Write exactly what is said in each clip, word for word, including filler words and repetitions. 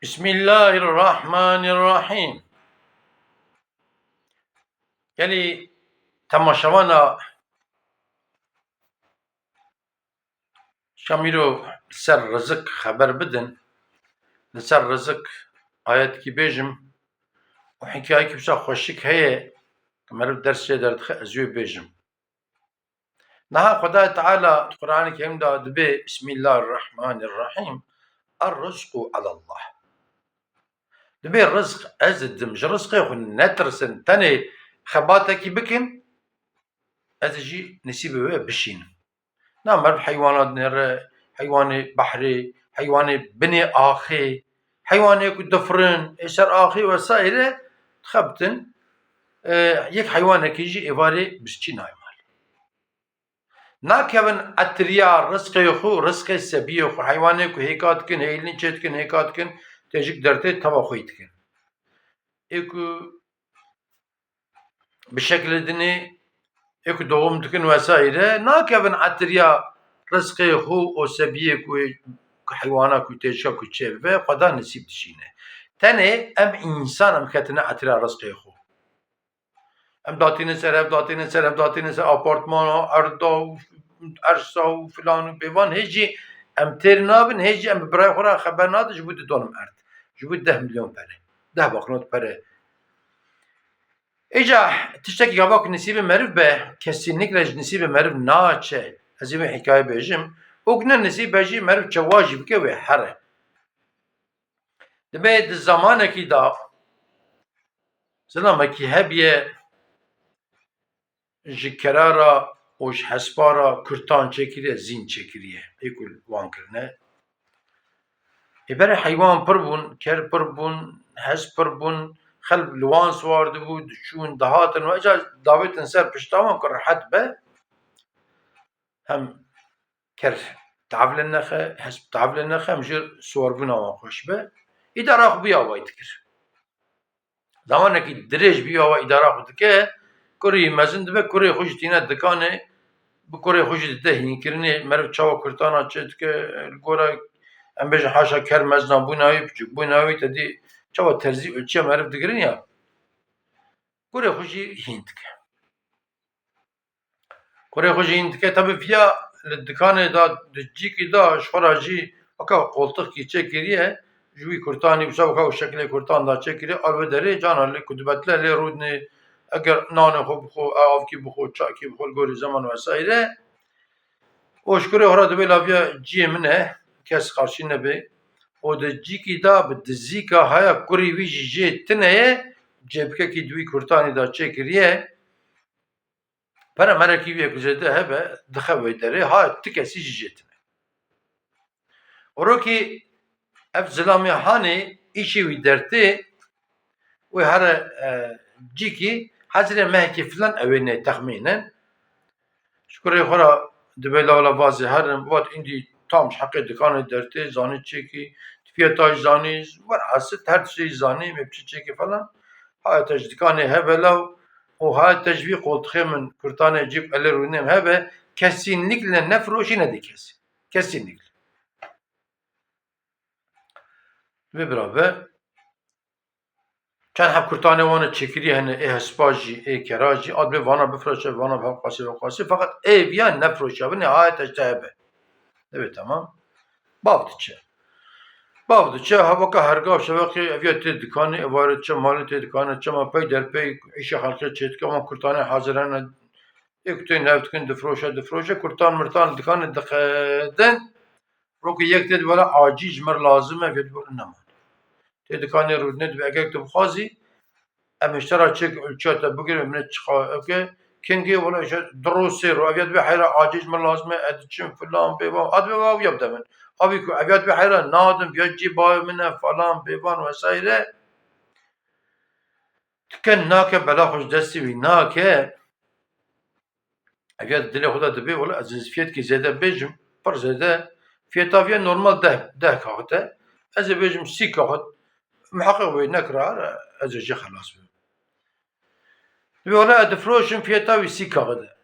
Bismillahirrahmanirrahim. Gelî temaşevana şamîro li ser rizik xeber bidin. Li ser rizik ayetkî bêjim û hikayekî wisa xweşik heye ki meriv ders jê derdixe, ez wê bêjim. Niha Xwedayê Teala di Qur'anê Kerîm de dibê, Bismillahirrahmanirrahim, Er-rizqu alallah. Dibê rizq ez didim, ji rizqê xwe netirsin, tenê xebatekî bikin, ez ê jî nesîbê we bişînim. Na meriv heywana dinêre, heywanê behrê, heywanê binê axê, heywanê ku difirin, ê ser axê vesaire dixebitin, e, yek heywanekî jî êvarê bizçî nayê mal. Nakevin etiriya rizqê xwe, rizqê sebiyê xwe, heywanê ku hêka dikin, hêlîn çê dikin, hêka dikin, têjik dertê teva xwe dikin. Ê ku bi şekilê dinê, ê ku doğum dikin vesaire, nakevin etiriya rizqê xwe û sebiyê ku, ku heywana ku têjika ku çê bibe, Xweda nesîb dişîne. Tenê em însan em ketine etiriya rizqê xwe. Em datînin ser ev, datînin ser ev, datînin ser apartmana, erda û ersa û filan û bêvan. Hê jî em têr nabin, hê jî em bi birayê xwe re xeber nadin, ji bo didonim erd. Ji bo deh milyon pere. Deh baknot pere. Îca tiştekî gava ku nisîbê meriv be, kesînlikle ji nisîbê meriv naçe. Ez ê wê hikaye bêjim. Û ku ne nisîb be jî meriv çewa jî bike wê here. Dibê di zamanekî de zilamekî hebiye ji kerara û ji hespa re kurtan çêkiriye, zîn çêkiriye. Ê ku li wan kirine. Ê berê heywan pir bûn, ker pir bûn, hesp pir bûn, xelk li wan siwar dibû, diçûn, dihatin û îca davêtin ser pişta wan ku rehet be. Hem ker tavlin nexe, hesp tavlin nexe, em jî siwarbûna wan xweş be. Îdara xwe bî awayî dikir. Zamanekî dirêj bî awa îdara xwe dike, kurî mezin dibe, kurê xwe jî tîne dikanê, bi kurê xwe jî dide hînkirinê, meriv çawa kurtana çê dike, li gora em bêjin haşa ker mezina bûna wî, piçûk bûna wî, te dî çawa terzî ölçiya meriv digirin ya. Kurê xwe jî hîn dike. Kurê xwe jî hîn dike. Tabi viya li dikanê da, di cîkî da, ji xwe ra jî weka qoltixkî çêkiriye, ji wî kurtanî wisa weka û şekilê kurtan da çêkiriye, al wê derê cana lê ku dibetle lê rûdinê, eger nanê xwe bixwe, avkî bixwe, çakî bixwe, li gorî zeman vesaire. Û ji kurê xwe ra dibê la viya ciyê min e, kes qarşî nebe. Û di cîkî da bi dizîka haya kurê wî jî jê tine ye, cêbikekî di wî kurtanî da çêkiriye. Pere merekî wê ku zêde hebe, dixe wê derê, ha ti kesî jî jê tine. Rokî ev zilamê hanê îşê wî dertê, wê here, e, cîkî hezirê mehekî filan ew ê nê texmînin. Ji kurê xwe re dibê lawla vazê herin, vat îndî tam ji heqê dikanê dertê, zanî çêkî, fiyeta jî zanî, werhasil her tiştê jî zanî, me biçî çêkî falan. Haya te ji dikanê hebe law û haya te ji vî qoltixê min kurtanê cîb elê rûnêm hebe, kesînlikle nefroşî nedê kesî. Kesînlikle. Vê bira be. Çend heb kurtanê wan e çêkirî hene, ê hespa jî, ê kera jî, ad bê vana bifroşe, vana bi hewqasî, hewqasî, feqet ê viya nefroşa, binê haya te ji te hebe. Divê temam. Bav diçe. Bav diçe, ha weke hergav şeveqê, ev ya tê dikanê, êvarê diçe malê tê dikanê, çema pey derpey, îşê xelkê çêdike, wan kurtanê hazir hene, ê ku tê nev dikin, difroşe, difroşe, kurtan mirtan dikanê diqedin. Rokê yek tê dibêle acîl ji mir lazim e, vê dibêle nema. Tê dikanê rûdinê dibê eger tu bixwazî, em ji te re çêk ulçiya te bigirin, min çiqa eke, kengê wele ji du ro sê ro, ev ya dibê heyra acîl ji min lazim e, ez diçim filan bêvan, a dibê wa ya bide min. Avî ku ev ya dibê heyra nadim, ya cî bayê min e, falan bêvan vesaire. Diken nake, bela xwe ji destê wî nake. Ev ya dilê xwe de dibê, wela ez fiyetkî zêde bêjim, pir zêde, fiyeta viya normal deh, deh kaxit e. Ez ê bêjim sî kaxit, miheqeq wê nekira, ez ê jê xelas bim. Dibê, wela ez difroşim, fiyeta wî sî kaxit e.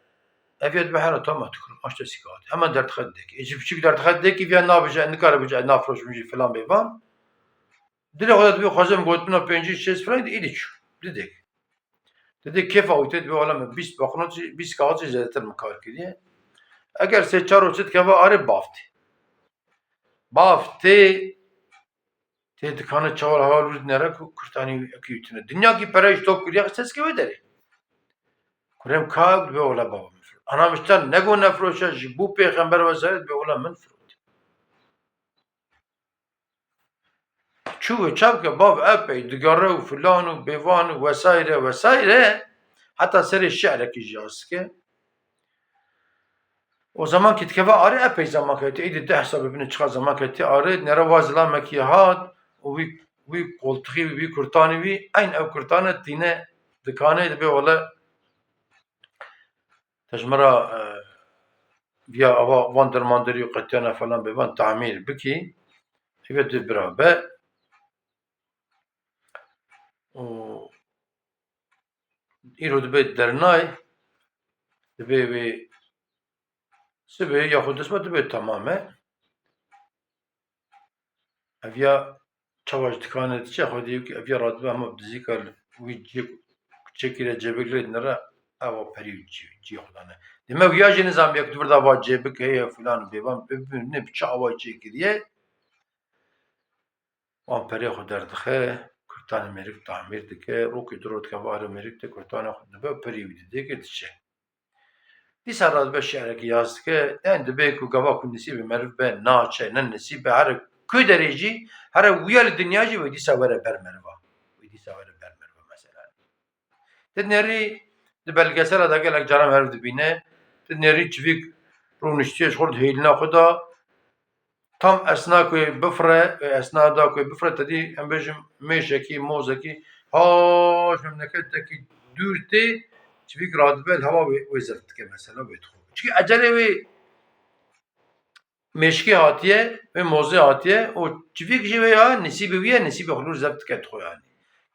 Ev ya dibê hera tamam, tu kirim, aşte sî kaxit. Hemen derdixe didekî. Ê jî piçûk derdixe didekî, viya nabêje, ez nikare bêje, ez nafroşim jî filan bêvan. Dilê xwe de dibê xwezim gotina pêncî şêst frank de îdî çû. Didek. Didê kêfa wî tê dibê wele min bîst baqnot jî, bîst kaxit jî zêdetir min kar kiriye. Eger sê çar roj çi dikeve arê bav tê. Bav tê, tê dikane çawa heval wî nere ku kurtanî wî ekî wî tune. Dinya kî pere ji top kiriye xiste zikê wê derê. Kurem ka dibê wele bava min firot. Ana mişten nego nefroşe ji bo pêxember ve zere dibê wele min firot. Çû û çav ke bav epey digere û filan û bêvan û wesaire wesaire, heta serê şi'rekî jî yaz dike. O zaman ki dikeve arê epey zaman kete, êdî deh hesabê bine çiqa zaman kete arê, nere wa zilamekî hat û wî, wî qoltixî wî, wî kurtanî wî, eyn ew kurtane tîne dikanê dibê wele Te ji min re, e, viya ava van dermanderî û qetiyana falan bêvan tamîr bikî, hîve dê bira be. Û îro dibe dernay, dibe wê sibê ya xwe dest me dibe tamam e. Ev ya çawa ji dikanê diçe, xwedî wekî ev ya radibe hema bi dizîka li wî ciyê çêkiriye cêbik lê dinere, ewa perî wî cî, ciyê xwe dane. Dê me wiya jî nizam yek du vir da va cêbik heye filan û bêvan bibîne bi çi awayî çêkiriye. Wan perê xwe derdixe, kurtanê mêrik tamîr dike, rokê du rot dikeve arê mêrik de kurtanê xwe dibe û perî wî didê ke diçe. Dîsa radibe şi'rekî yaz dike, yani dibê ku gava ku nisîbê meriv be, naçe, ne nisîb be, here ku derê jî, here wiya li dinya jî wê dîsa were ber meriva. Wê dîsa were ber meriva mesela. Ti nerî di belgesela de gelek caran meriv dibîne, ti nerî çivîk rûniştiye ji xwe di hêlina xwe de, Tam esna ku bifire, esna da ku bifire, te dî, em bêjin mêşekî, mozekî, ha ji memleketekî dûr tê, çivîk radibe, li hewa wê, wê zeft dike mesela, wê dixwe. Çikî ecelê wê mêşkê hatiye, wê mozê hatiye, û çivîk jî wê ya, nisîbê wî ye, nisîbê xwe lûr zeft dike dixwe yanî.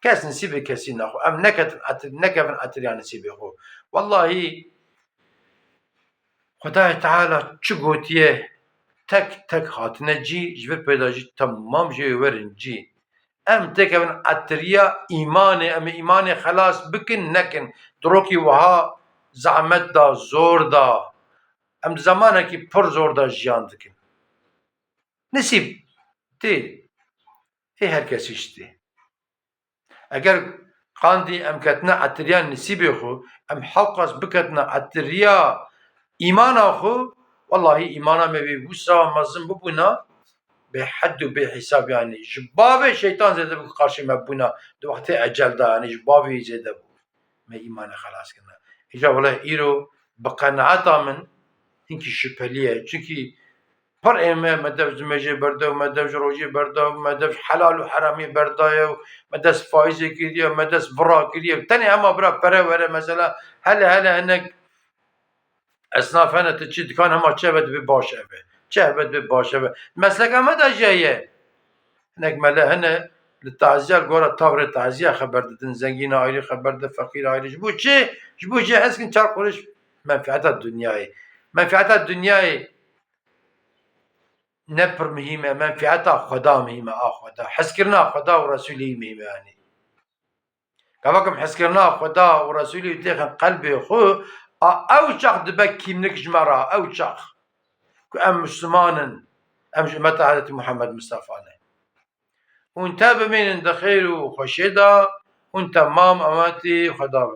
Kes nisîbê kesî naxwe. Em neketin etir-, nekevin etiriya nisîbê xwe. Wellahî, Xwedayê Teala çi gotiye, tek tek hatine cî, ji vir pê de jî temam jê werin cî. Em têkevin etiriya îmanê, em ê îmanê xelas bikin, nekin. Di rokî wiha zehmet da, zor da. Em di zemanekî pir zor da jiyan dikin. Nisîb tê, ê her kesî ji tê. Eger qandî em ketine etiriya nisîbê xwe, em hewqas biketine etiriya îmana xwe, wellahî îmana me wê wisa mezin bibûna, bêhed û bêhîsab yanî. Ji bavê şeytan zêde bû qarşî me bûna, di wextê ecel de yanî ji bavê zêde bû. Me îmanê xelas kirine. Îca wele îro bi qenaeta min hinkî şüpheli ye. Çunkî Pir ê me, me dev ji dimêjê berda û me dev ji rojê berda û me dev ji helal û heramê berdaye û me dest faîzê kiriye û me dest vira kiriye. Tenê hema bira pere were mesela hele hele hinek esnaf hene tu çi dikan hema çi hebe dibe baş eve. Çi hebe dibe baş eve. Mesleka me de jî heye. Hinek mele hene li taziya li gora tavrê taziya xeber didin. Zengîna ayrî xeber de, feqîr ayrî. Ji bo çi? Ji bo jê heskin çar qurîş menfieta dinyayê. Menfieta dinyayê ne pir muhîm e, menfieta Xweda muhîm e, a Xweda. Hezkirina Xweda û Resûlî muhîm e, yanî. Gava ku em hezkirina Xweda û Resûlî têxin qelbê xwe, a ew çax dibe kîmlik ji me re, ew çax. Ku em Misliman in, em ji ummeta Hezretî Muhammed Mistefa ne. Hûn te bimînin di xêr û xweşê de, hûn temam umetî Xweda bin.